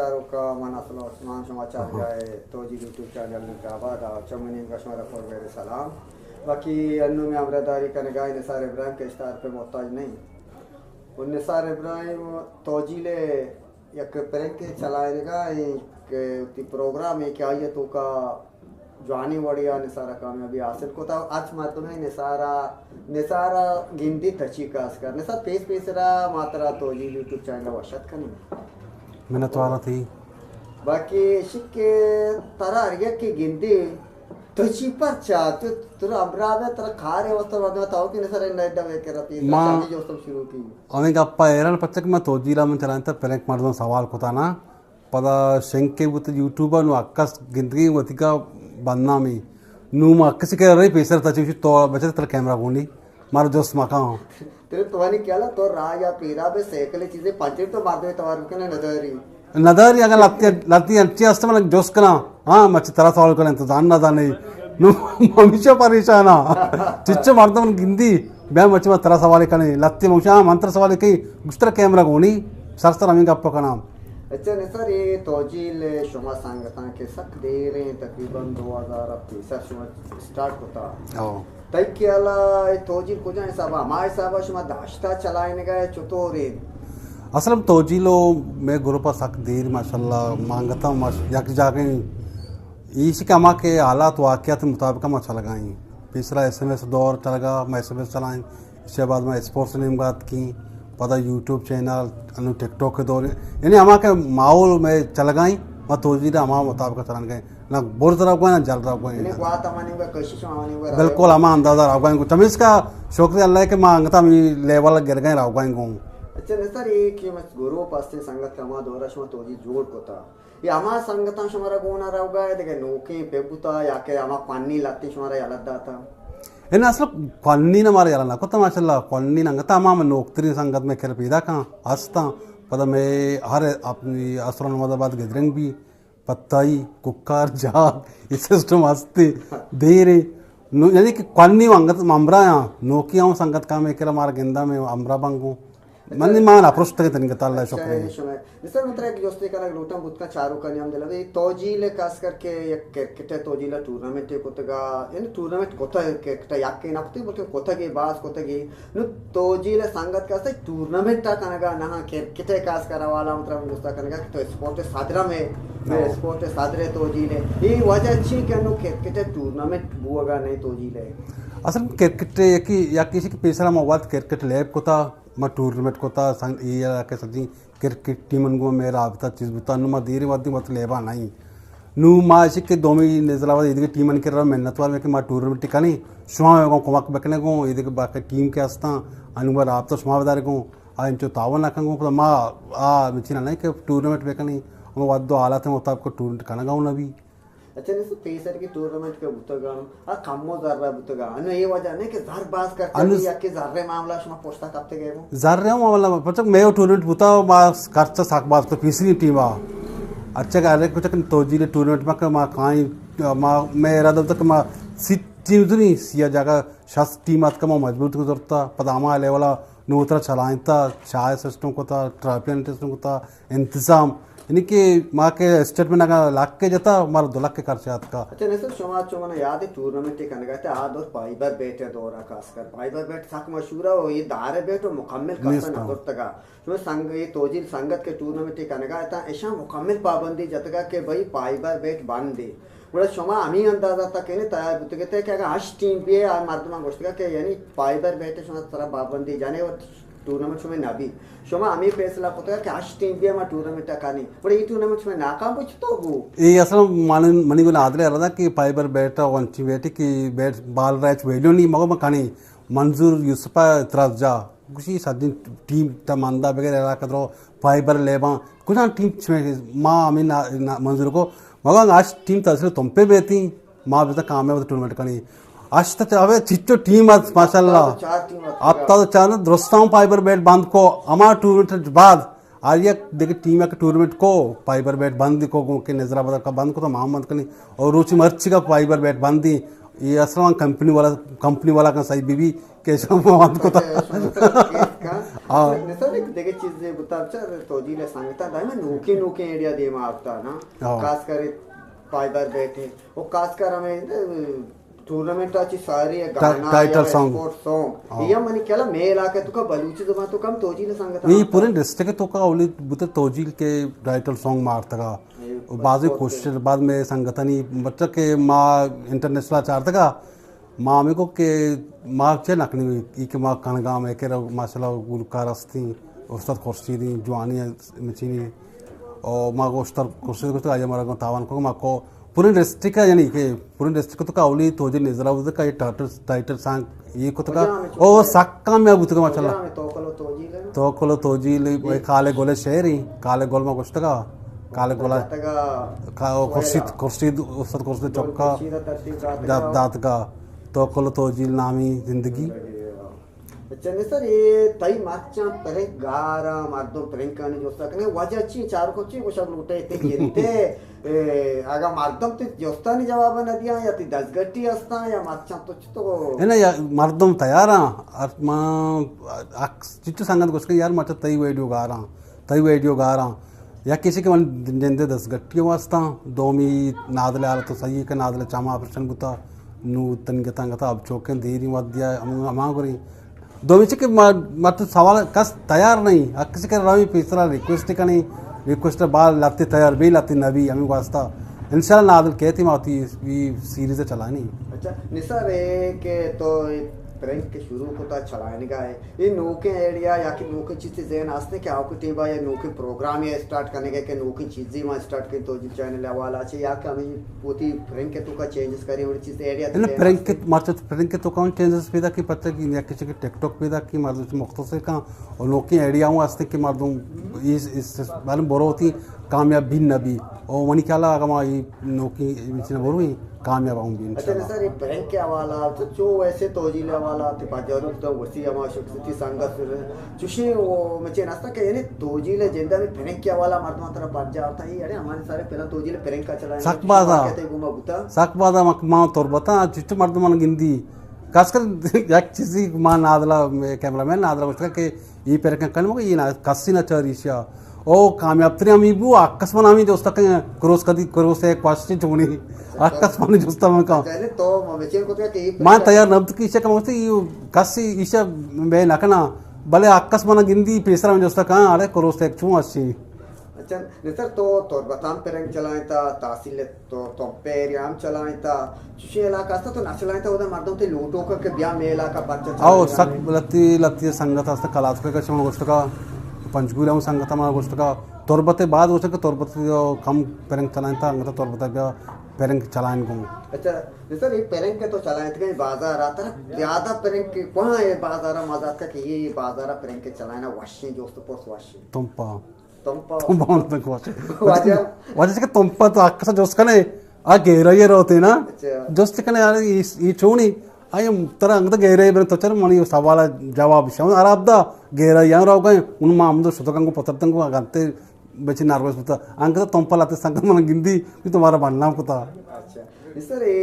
چاروکاں، من اصل عثمان، شما چارگا ئے توجیل یوٹیوب چینل لنک آباد ءَ، چہ منی نیمگا شمارا پر مہر سلام۔ باقی انو مئے ہمراہداری کنگا ئے نثار ابراہیم کہ اشتہار پہ محتاج نہ ایں۔ و نثار ابراہیم توجیل ءِ یک پرنکے چلائینگا ایں کہ وتی پروگرامے کہ آئی ءِ توکا جوانیں وڑے ءَ نثار ءَ کامیابی حاصل کتا۔ ہرچ مردمے نثار ءَ، نثار ءَ گندی تچی کاس کر۔ نثار، پیس پیسرا ما ترا توجیل یوٹیوب چینل ءَ وش اتک کنیں۔ منتوار آں تئی۔ باقی ایشی کہ ترا ہر یکے گندی، تچی پرچا؟ تو، ترا ہمراہ بے، ترا کارے واسطہ مردم تو کہ نثار ءَ نہ ڈبے کرا پیسرا ما چاندی جوستم شروع کی۔ ہمے گپ ءَ حیران پرچا کہ من توجیل ءَ من چلائینتا، پرنک مردم سوال کتا نا۔ پدا شنکے بوت یوٹیوب ءَ، نوں ہر کس گندگی وتیگا بدنامی۔ نوں ما ہر کسی کہ رہی پیسر تا چوشی تو بچے تر کیمرہ گونی، مارا جست مکان۔ ترے توانی خیال ءَ تو راہ یا پیرا بے سائیکل چیزے پنچر تو مردم توار بکنے نداری۔ نداری اگر لتی، لتی انچی است من جست کنا۔ ہاں، مچ ترا سوال کنے تو زان نہ زانے۔ نوں ہمیشہ پریشان ہاں۔ چچے مردم گندی، بیا مچ ما ترا سوال کنے۔ لتی مچ، ہاں، من ترا سوال کئی، گشتر کیمرہ گونی، سر سر ہمیں گپ کناں۔ اچھا نثار، اے توجیل شما سنگتاں کہ سک دیریں، تقریباً دو ہزار پیسر شما اسٹارٹ کتا۔ او۔ تئی خیال ءَ اے توجیل کجا حساب ءَ؟ ہما حساب ءَ شما داشتا چلائینگا ئے، چطور ایں؟ اصل توجیل و مئے گروپ ءَ سک دیر ماشاءاللہ ما انگتاں ما یک جاگہ ایں۔ ایش کہ ہما کہ حالات واقعات مطابق ما چلگا ایں۔ پیسرا ایس ایم ایس دور چلگا، ما ایس ایم ایس چلائیں۔ اس کے بعد ما اسپورٹس نیمگا اتکیں، پدا یوٹیوب چینل، انو ٹک ٹاک کے دور، یعنی ہما کہ ماحول مئے چلگا ایں، ما توجیل ہما مطابق چلان گئے، نہ برز روگا ایں، نہ جل روگا ایں۔ یعنی گوات ہما نیمگا کشش ہما نیمگا روگا ایں۔ بالکل ہما اندازہ روگا ایں۔ چمیشکا شکر اللہ کہ ما انگتا ہمے لیول گرگا ایں روگا ایں گوں۔ اچھا نثار، اے کہ مس گروپ ہستیں سنگت کہ ہما دورا شما توجیل جوڑ کتا۔ یا ہما سنگتاں شمارا گون ءَ روگا ئے دگہ نوکیں پہ بوتا یا کہ ہما کوانی لہتیں شمارا یلہ داتا؟ انا اصل کوانی نہ مارا یلہ نہ کتا ماشاءاللہ، کوانی نہ انگتا، ہما ہمے نوکتریں سنگت مئے کر پیدا کاں ہستاں۔ پدا مئے ہر اپنی عصر و نماز بعد گیدرنگ بی، پتائی، ککار، جاگ، اے سسٹم ہستے۔ دیرے نو، یعنی کہ کوانی و انگت ہمراہ آں، نوکی آں سنگت کامے کرا مارا گندا مئے ہمراہ بنگوں۔ من نی مان اپروشتگ تنی گتا اللہ شکر ایں۔ نثار من ترا یک جستے کنگ لوٹاں، بوت کن چاروکانی ہم دل ءَ بی۔ توجیل ءَ خاص کر کہ یک کرکٹ ءِ توجیل ءَ ٹورنامنٹ ءَ کتگ ءَ، یعنی ٹورنامنٹ کتگ کرکٹ ءَ یکے نہ کتگ بلکہ کتگ ئے، باز کتگ ئے۔ نوں توجیل ءِ سنگت کہ است ٹورنامنٹ ءَ کنگ ءَ نہ آں، کرکٹ ءِ خاص کر حوالہ ءَ من ترا گوشت کنگ ءَ کہ تو اسپورٹ ءِ صدر ءَ مئے، مئے ہو۔ اسپورٹ ءِ صدر ءِ توجیل ءَ۔ اے وجہ چی کہ انوں کرکٹ ءِ ٹورنامنٹ بوگ ءَ نہ ایں توجیل ءِ؟ اصل کرکٹ ءِ یکے، یکے ایش کہ پیسرا ما وت کرکٹ لیب کتا، ما ٹورنامنٹ کتا، سنگ، اے علاقہ سجیں کرکٹ ٹیمن گوں مئے رابطہ چیز بوتا، انوں ما دیریں وھدے وت لیبا نہ ایں۔ نوں ما ایشی کہ دومی نزل آباد ایدگہ ٹیمن کرا منتوار ایں کہ ما ٹورنامنٹ کنیں، شما مئے گوں کمک بکنے گوں، ایدگہ باقی ٹیم کہ ہستاں، انوں ما رابطہ شما بدارے گوں، آ انچو تعاون نہ کن گوں، پدا ما آ مچینا نہ ایں کہ ٹورنامنٹ بکنیں، ہما وھد و حالات مطابق ٹورنامنٹ کنگا نہ بی۔ اچھا، نثار، پیسر کہ ٹورنامنٹ کہ بوتگ آں، آ کمو زر ءَ بوتگ آں۔ انوں اے وجہ نہ کہ زر باز کرتگ انوں یا کہ زر ءِ معاملہ شما پشتا کپتگ ئے گوں؟ زر ءِ معاملہ، پرچا مئے ٹورنامنٹ بوتا، ما خرچہ سک باز کتا پیسری ٹیم ءَ۔ اچھا کہ ہر ایک کچھ کہ توجیل ٹورنامنٹ ما کہ ما کائیں، ما، مئے ارادہ بوتا کہ ما سی ٹیم زوریں، سی ءِ جاگہ شست ٹیم آتکا، ما مجبور تو زرتا، پدا ہما لیول ءَ نوں ترا چلائینتا، چاہ ءِ سسٹم کتا، ٹرافیانی سسٹم کتا، انتظام، یعنی کہ ما کہ اسٹیٹمنٹ اگاں لکھ ءَ جتا، مارا دو لکھ ءِ خرچہ آتکا۔ اچھا نثار، شما چو منا یاد ایں ٹورنامنٹ ءَ کنگا اتاں، آ دور فائبر بیٹ ءِ دور ءَ، خاص کر فائبر بیٹ سک مشہور ءَ، و اے دار ءِ بیٹ و مکمل کسا نیست آں۔ نہ کرتگا۔ شما سنگ، اے توجیل سنگت کہ ٹورنامنٹ ءَ کنگا اتاں، اشاں مکمل پابندی جتگا کہ بھئی فائبر بیٹ بند ایں۔ گڑا شما ہمے اندازہ تک یعنی تیار بوتگ ات کہ اگاں ہشت ٹیم بی، آ مردماں گوشتگا کہ یعنی فائبر بیٹ شما سرا پابندی جنے و ٹورنامنٹ شمئے نہ بی۔ شما ہمے فیصلہ کتگ کہ ہشت ٹیم بی ما ٹورنامنٹ ءَ کنیں۔ گڑا اے ٹورنامنٹ شمئے ناکام بوت چتو بو؟ اے اصل من، منی گوں نادرے ارادہ کہ فائبر بیٹ و انچیں بیٹے کہ بیٹ بال را ہچ ویلیو نی، مگو ما کنیں۔ منظور یوسف ءَ اعتراض جا، گوشی سجیں ٹیم تا مندا بغیر علاقہ درو فائبر لیباں۔ کجام ٹیم چمے، ما ہمیں نا، نا، منظور کو، مگو ہشت ٹیم تحصیل تمپے بیتیں۔ ما بزاں کامیاب ٹورنامنٹ کنیں۔ ہشت تے اوے چچو ٹیم ات، ماشاءاللہ۔ ہفتاد و چار ٹیم ات۔ ہفتاد و چار درستاں فائبر بیٹ بند کو، ہما ٹورنامنٹ بعد ہر یک دگہ ٹیم یک ٹورنامنٹ کو، فائبر بیٹ بند کو، گوں کہ نظر بدل کا بند کو تو ما بند کنی۔ اور روچی مرچی کا فائبر بیٹ بندی، اے اصلاً کمپنی والا، کمپنی والا کا صحیح بی بی کہ شما وانت کتا۔ اچھا، شما کیس کا۔ ہاں۔ اچھا، نثار، ایک دگہ چیزے بتا، بچار توجیل سنگتا دائما نوکیں نوکیں آئیڈیا دیما آفتا نا۔ ہاں۔ خاص کر فائبر بیٹھے، وہ خاص کر ہمیں ٹورنامنٹ آ چی ساری ہے، ٹا-، گانا ٹائٹل یا سانگ۔ اسپورٹ سانگ۔ ہاں۔ یا منی کلا میل آ کے تو کا بلوچی زبان تو کم توجیل سنگتا اے نا۔ پورے ڈسٹرکٹ تو کا اولی بوتے توجیل کے ٹائٹل سانگ مارتگا۔ اے و بازیں بس کوشش بعد میں سنگتانی بچہ کہ ما انٹرنیشنل چارتگا، ما ہمیں کو کہ ما چہ نکنی، ای کہ ما کنگام ہے کہ ماشاءاللہ گلوکار ہستی، استاد خورشیدی، جوانی مچینی، اور ما گوشتر خورشید گوشت آیا مرا گو تاوان کو ما کو پورے ڈسٹرکٹ ہے، یعنی کہ پورے ڈسٹرکٹ تو کا اولی توجیل نظر آوت کا یہ ٹائٹل، ٹائٹل سانگ یہ کتگا۔ او سک کامیاب بوتگا ماشاءاللہ۔ توکل و توجیل، کالے گل شعر ہی، کالے گل ما گوشتگا، کالے گل۔ کا-، او خورشید، خورشید، استاد خورشید چکا دات-، داتگا۔ توکل و توجیل نامی زندگی۔ اچھا نثار، اے تئی مرچاں پرنک گاراں، مردم پرنکانی جستا کنے، وجہ چی؟ چاروکاں چی گوشگ لوٹے تے جنتے؟ اے، اگاں مردم تی جستانی جواب نہ دیاں یا تی دزگٹی ہستاں یا مرچاں تو چتو؟ انا یا مردم تیاراں، ار-، ما اکس چچو سنگت گوشت کہ یار مرچاں تئی ویڈیو گاراں، تئی ویڈیو گاراں۔ یا کسی کہ من جندے دزگٹی واسطہ، دومی نادل حالت تو صحیح ہے کہ نادل چاما آپریشن بوتا، نو تنگتاں گتا اب چوکیں دیری وقت دیا ہم-، ہما گری۔ دومی چہ کہ ما، ما تو سوال کس تیار نہیں، ہر کسی کہ روی پیسرا ریکویسٹ کنی، ریکویسٹ بعد لتی تیار بھی، لتی نبی، ہمیں واسطہ انشاءاللہ نادل کہتی ما تی سیریز چلانی۔ اچھا، نثار، اے کہ تو اے پرنک شروع کتا چلائنگا ہے، اے نوکیں آئیڈیا یا کہ نوکیں چیزے ذہن آستے کہ آؤ کے ٹیبا یا نوکیں پروگرام یا اسٹارٹ کرنے گئے کہ نوکیں چیزی ما اسٹارٹ کریں تو جی چینل حوالہ چے یا کہ ہمیں پوتی پرنک تو کا چینجز کریں اور چیز آئیڈیا تو ذہن پرنک آستے؟ مرچت پرنک تو کون چینجز پیدا کی پتہ کی یا کسی کے ٹک ٹاک پیدا کی مردم سے مختصر کا اور نوکیں آئیڈیا ہوں آستے کہ مردم اس، اس، معلوم برو ہوتی کامیاب بھی نہ بھی۔ او منی خیال اگا ما یہ نوکیں مچین برویں کامیاب ہوں بھی اچھا انشاءاللہ۔ نثار، یہ پرنک کے حوالہ تو چو ویسے توجیل حوالہ تے پاجارو تو وسی ہما شخص تی سنگت سر چوشیں وہ مچین ہستا کہ یعنی توجیل جندہ میں پرنک کے حوالہ مردم ترا پاجار تھا یہ اڑے ہمارے سارے پہلا توجیل پرنک کا چلا سک بازا۔ سک بازا مک-، ما تربتا چچ مردم گندی خاص کر یک چیزی ما نادلا، کیمرہ مین نادلا گوشتگ کہ ای پرکن کن مگو ای نا کسی نہ چاری شیا۔ او کامیاب تری ہمی بو، آکس من ہمی جوستا کن کروس کدی، کروس ایک پاشی چونی۔ آکس من جوستا من کن۔ پہلے تو مچین کو کہ ای من تیار نبت کی ایشا کم ہوتی، ای کسی ایشا بے نہ کنا۔ بلے آکس من گندی پیسرا من جوستا کن، اڑے کروس ایک چون اشی۔ اچھا، نثار تو تربتان پرنگ چلائیں تا، تحصیل تو، تو پیریام چلائیں تا، چوشیں علاقہ است تو نہ چلائیں تا، اودا مردم تے لوٹو کا کہ بیا مے علاقہ پرچہ او چلائیں سک یعنی۔ لتی، لتی سنگت است کلات کا شما گوشت کا، پنجگور ہم سنگت ہمارا گوشت کا، تربت بعد گوشت کہ تربت کم پرنگ چلائیں تا، انگت تربت بیا پرنگ چلائیں گوں۔ اچھا، نثار یہ پرنگ کے تو چلائیں تا بازار آتا، زیادہ پرنگ کے کہاں ہے بازار مزاد کا کہ یہ بازار پرنگ کے چلائیں وشیں جوست پوس وشیں۔ تمپا۔ تمپا۔ تمپا ہم تک واجہ۔ واجہ۔ واجہ کہ تمپا تو اکس جوست کنے، آ گہرائی روتے نا۔ اچھا۔ جوست کنے یار، یہ، یہ چونی؟ آئی ترا انگت گہرائی بن تو چر منی سوال جواب شون عرب دا، گہرائی یہاں رو گئے، ان ما ہم تو شتو کنگو پتر تنگو گنتے بچی نروس بتا۔ انگت تمپا لاتے سنگت من گندی، کہ تمہارا بننا کتا۔ اچھا۔ نثار، اے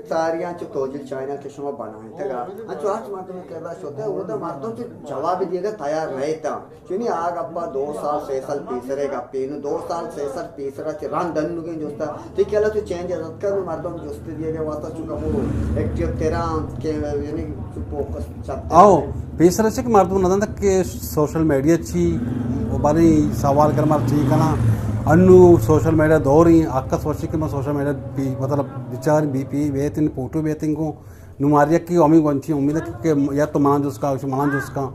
تاریاں چو توجیل چینل کہ شما بنائیں تگا، انچو ہرچ مردم کرا شتے، اودا مردم چو جواب دیگا تیار نہ تا۔ چونی آ گپا دو سال، سے سال پیسرے گپے، نو دو سال، سے سال پیسرا چہ رند انوگیں جستا، تی کلا چو چینج اتکا، نو مردم جست دیگے واسطہ چو کمو ایکٹیو تیرا کہ یعنی چو فوکس چپ۔ آؤ، پیسرا چک مردم نہ دنت کہ سوشل میڈیا چی، و بارے سوال کر مار چی کنا، انو سوشل میڈیا دور ہی، آکس وشی کہ ما سوشل میڈیا پی، مطلب، بچار بی پی، بیتن، فوٹو بیتن کو، نو ماریا کی ہمیں گونچی امید ہے کہ یا تو منا جس کا، منا جس کا،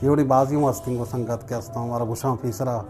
یہ بڑی بازی ہوں ہستیں کو سنگت کے ہستاں، ہمارا گوشاں پیسرا،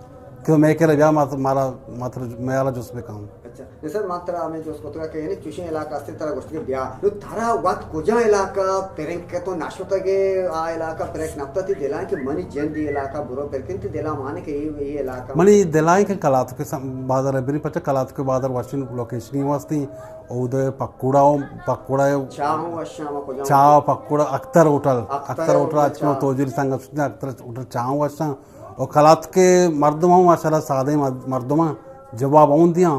کہ میں کہ بیا مات-، مارا، مات-، میں آلا جس بکاں۔ اچھا، نثار، من ترا ہمیں جست کتگا کہ یعنی چوشیں علاقہ است ترا گوشت کہ بیا۔ نو ترا وت کجا علاقہ پرنک کہ تو نشتگے، آ علاقہ پرنک نپتا تی دلائیں کہ منی جندی علاقہ برو پرکن تی دلا مانے کہ یہ، یہ علاقہ منی دلائیں کہ کلاتو کے سم-، بازار بری پچا کلاتو کے بازار واشن لوکیشنی واسطی اود پکوڑا، پکوڑا چاہ وشاں کجا چاہ پکوڑا اختر ہوٹل، اختر اختر ہوٹل ہوٹل اچ ما چاہ۔ توجیل سنگت شدن اختر ہوٹل چاہ وشاں۔ اور کلات کے مردم ہم ماشاءاللہ سادہ مردم جواب ہوں دیاں۔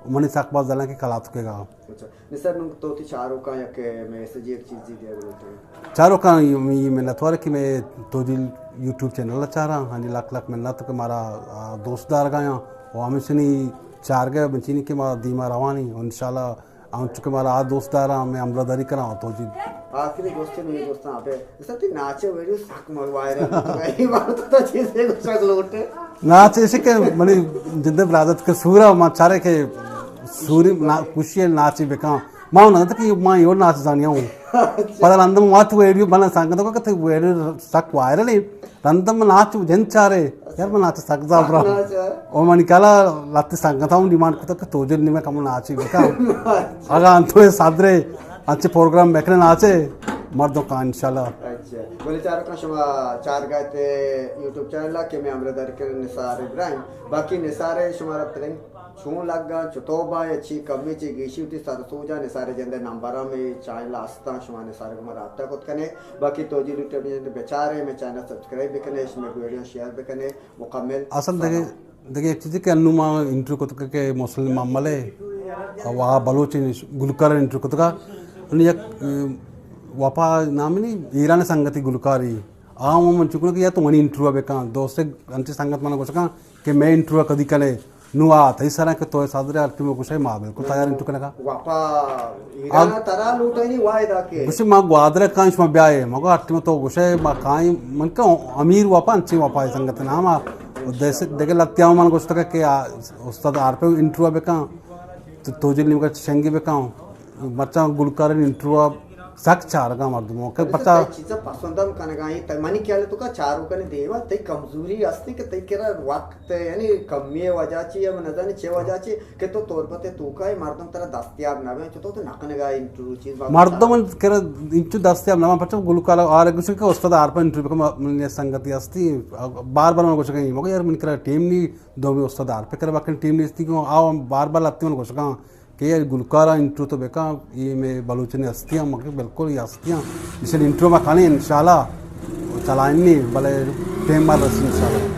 منی سک باز دلان کہ کلاتکے گا۔ اچھا، نثار، نوں تو تی چاروکاں یک میسج، یک چیزی دے گلوٹے؟ چاروکاں یہ منتوار کہ میں تو دل یوٹیوب چینل چاراں، ہنی لکھ لکھ منت کہ مارا، آ، دوست دار گایاں، و ہمیشنی چارگے بنچینی کہ ما دیما روانی، و انشاءاللہ ہم چونکہ مارا آ دوست داراں، میں عملہ داری کراں، تو جی۔ آخری دوست میں دوستاں آپ ہے۔ سر، تی ناچے ویڈیو سک مر وائرل۔ یہ بات تو چیزیں کو سک لوٹے۔ ناچ ایسے کہ منی جندے برادت کے سورا، ما چارے کہ سوری نا-، خوشی ناچی بکاں۔ ما نہ تک ما یو ناچ زانیا ہوں۔ پدا رندم وات ویڈیو بنا سانگ تو کہ ویڈیو سک وائرل ہے۔ رندم ناچ جن چارے، یار من ناچ سک زابرا۔ ناچ ہے۔ او منی کلا لتی سنگتا ہوں ڈیمانڈ کتا کہ تو جن نیمے کم ناچی بکا۔ اگا انتو صدرے اچھے پروگرام بکنے ناچے، مردوں کا انشاءاللہ۔ اچھا، بلے چاروکاں شما چارگا تے یوٹیوب چینل کہ میں ہمراہ داری کن نثار ابراہیم۔ باقی نثار شما را ترین چون لگا، چتو با، یا چی کمی چی گیشی ہوتی سر سوجا نثار جندے نمبر میں چینل استاں، شما نثار کو رابطہ کت کنے۔ باقی تو جی لوٹے بچارے میں چینل سبسکرائب بکنے، شما ویڈیو شیئر بکنے۔ مکمل اصل دگہ، دگہ یک چیزے کہ انو ما انٹرویو کتگ کہ مسلم محمل ہے، و آ بلوچ گلوکار انٹرویو کتگا۔ انو یک، ام، وفا نام نہیں، ایران سنگتی گلوکاری۔ آ من چکنا کہ یا تو منی انٹرویو بکن، دوست انچی سنگت من گوشکاں کہ میں انٹرویو کدی کنے۔ نو آ تئی سرا کہ تو صدر ہر ٹیم گوشے ما بالکل تیار انٹرویو کنگا۔ وفا ایران ترا لوٹائنی واحد آ کے۔ گوشے ما گوادر کائیں شما بیائے، مگو ہر ٹیم تو گوشے ما کائیں، من کہ امیر وفا انچی وفا سنگت نام آ۔ دگہ لتیاں من گوشتگ کہ آ استاد عارف انٹرویو بکن، تو توجیل نیمگا شنگی بکن۔ مرچاں گلوکارانی انٹرویو سک چارگا مردموں کہ پتا چیزا پسند ہم کنگا۔ منی خیال تو کا چاروکانی دیما تئی کمزوری ہستی کہ تئی کرا وقت، یعنی کمی وجہ چی یا نزانی چے وجہ چی کہ تو تربت توکا ہے، مردم ترا دستیاب نہ بیں، چطور تو نکنگا انٹرویو چیز بابت مردم کرا انچو دستیاب نہ بیں، پرچہ گلوکار آر گوشن کہ استاد عارف انٹرویو بکن، من سنگتی ہستی، بار بار من گوشن کہ مگو یار من کرا ٹیم نہیں، دومی استاد عارف کرا باقی ٹیم نہیں ہستی کہ آ بار بار لتی من گوشن کہ یہ گلوکار انٹرویو تو بکن، یہ میں بلوچ نے ہستی ہم، مگر بالکل یہ ہستی ہم، اسے انٹرویو میں کھانے انشاءاللہ چلائیں نہیں، بلے ٹیم مار رسی انشاءاللہ۔